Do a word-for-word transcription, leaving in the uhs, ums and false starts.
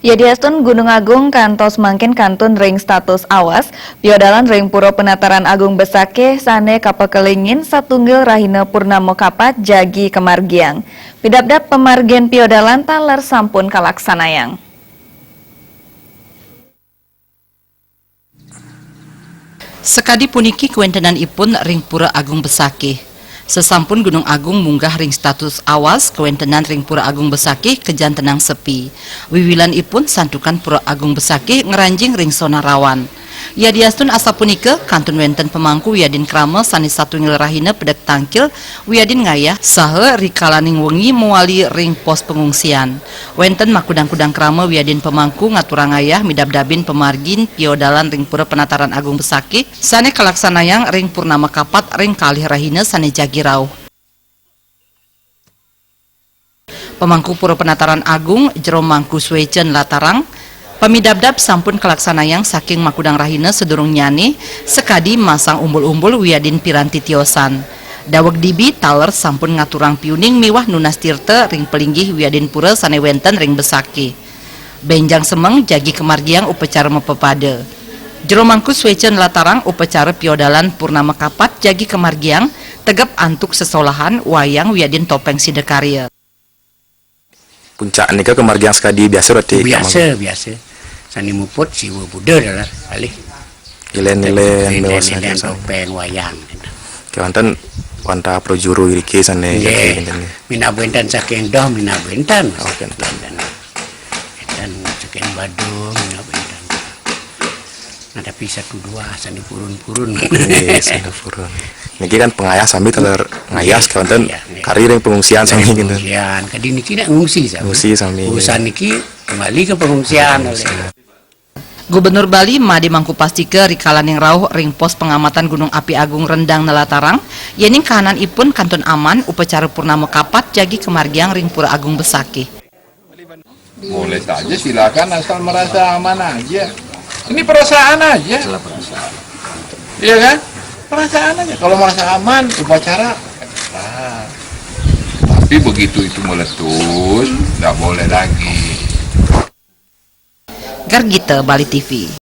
Yadiastun Gunung Agung kantos mangkin kantun ring status awas, piodalan ring Pura Penataran Agung Besakih sane kapakelingin satunggil rahina purnama kapat jagi kamargiang. Pidabdab pamargin piodalan taler sampun kalaksanayang. Sakadi puniki kawentenanipun ring Pura Agung Besakih. Sasampun Gunung Agung munggah ring status awas, kawentenan ring Pura Agung Besakih kajantenang sepi. Wiwilanipun santukan Pura Agung Besakih ngranjing ring sona rawan. Yadiastun asapunika, kantun wenten pamangku wiadin krama sane satunggil rahina pedek tangkil wiadin ngayah saha rikalaning wengi mawali ring pos pangungsian. Wenten makudang-kudang krama wiadin pamangku ngaturang ayah midabdabin pamargin piodalan ring Pura Penataran Agung Besakih sane kalaksanayang ring purnama kapat ring kalih rahina sane jagi rauh. Pamangku Pura Penataran Agung, Jero Mangku Swecen Latarang, pamidabdab sampun kalaksanayang saking makudang rahina sadurungnyane, sakadi masang umbul-umbul wiadin piranti tiosan. Daweg dibi taler sampun ngaturang piuning miwah nunas tirta ring palinggih wiadin pura sane wenten ring Besakih. Benjang semeng jagi kamargiang upacara mapapada. Jero Mangku Swecen Latarang, upacara piodalan purnama kapat jagi kamargiang tegep antuk sesolahan, wayang wiadin topeng sidakarya. Puncak nika kamargiang sakadi biasa berarti, Kak Biasa, Mangku? Biasa. Sane muput Siwa Buddha dalah alih. Lilin-lilin, lilin-lilin, topeng, wayang. Kewanten wantah prajuru iriki sane. Nggih. Jagi kinten nggih. Minab wenten saking doh, minab wenten. Oh, kinten. Wenten saking Badung, minab wenten. Nah, tapi satu dua sane purun-purun. Nggih, sane purun. Niki kan pangayah sami taler ngayah, nggih, kewanten, iya, nggih, kari ring pengungsian sami, kari kinten. Pengungsian. Kadi niki nak ngungsi sami. Ngungsi sami. Urusan niki kembali ke pengungsian. Pengungsian. Gubernur Bali Made Mangku Pastika rikalaning rauh ring Pos Pengamatan Gunung Api Agung Rendang nelatarang, yening kahananipun kantun aman, upacara purnama kapat jagi kamargiang ring Pura Agung Besakih. Boleh saja, silakan, asal merasa aman aja. Ini perasaan aja. Iya kan? Perasaan aja. Kalau merasa aman, upacara. Nah, tapi begitu itu meletus, nggak boleh lagi. Gargita, Bali T V.